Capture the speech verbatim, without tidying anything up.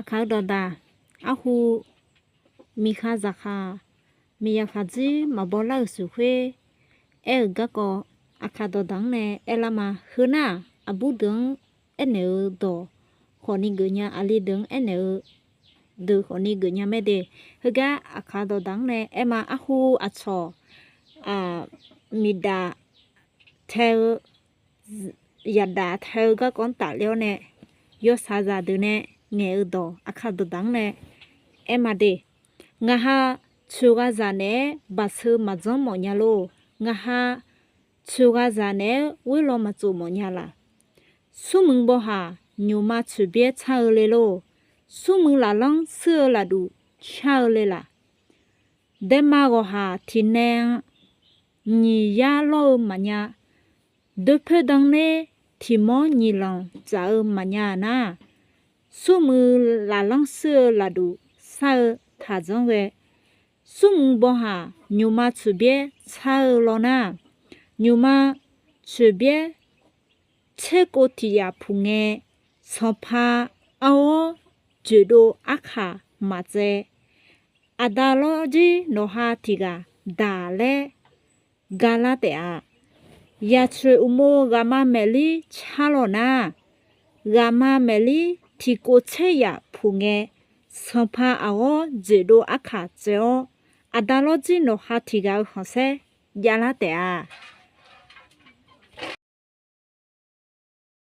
Aqkaq-eu dawqdaq, arhu miqkhaq zaqkhav, miqyaqkhaq dzir maqbaw lar-euq shuif khoer aer-euq garkawv, aqkaq dawqdaq-anr nae aerlar ma. Heu nar-aq, aqbur deuq-anr aernaeq-eu dawq khawfni geufnya, aqli deuq-anr aernaeq-eu deuq khawfni geufnya mae de. Heugar aqkaq dawqdaq-anr nae aer ma. Arhu aqcawq, aq, miqdaf tae-eu, yadaf tae-eu garkawv-anr tafler-awr nae, yawshaqzaq deuq nae ngaeq-eu dawq aqkaq dawqdaq-anr nae aer ma de. Ngaq ha tsoeqghaqzaq naeq-aer baqseu maqdzanr mawfnya lor. Ngaq ha tsoeqghaqzaq naeq-aer ghoerlaw maqtsof mawfnya laq. Smrmuiq bawhaq nyoqma tsoeqbyaer tsar-eu le lor. Smrmuiq laflanr suir-eu lafduq shar-eu le laq. Daema ghawqhaq tiqnae-a nyiq yar lawr-eu maqnya. Doerpoer dan ler tiq mawr nyiq lanq dzaq-eu maqnya nar, smrmuiq laflanr suir-eu lafduq shar-eu taqdzanr ghae. Smrmuiq bawhaq nyoqma tsoeqbyaer tsar-eu law nar, nyoqma tsoeqbyaer tserkov tiq yaf puq ngae, sanqpaq arghawr dzoeqdov arkaq maqtsaev. Aqda lawrjir nawqha tiq ghaq daq laer ga lar taef-a. Yaq tsoeq uqmov ghaqma maeqlir car lawq nar, ghaqma maeqlir tiqkov tser yaf puq ngae, sanqpaq aqghawr dzoeqdov arkaq tsaev-awr, aqda lawrjir nawqha tiq ghaq-eu khanqsaer javlar taef-a.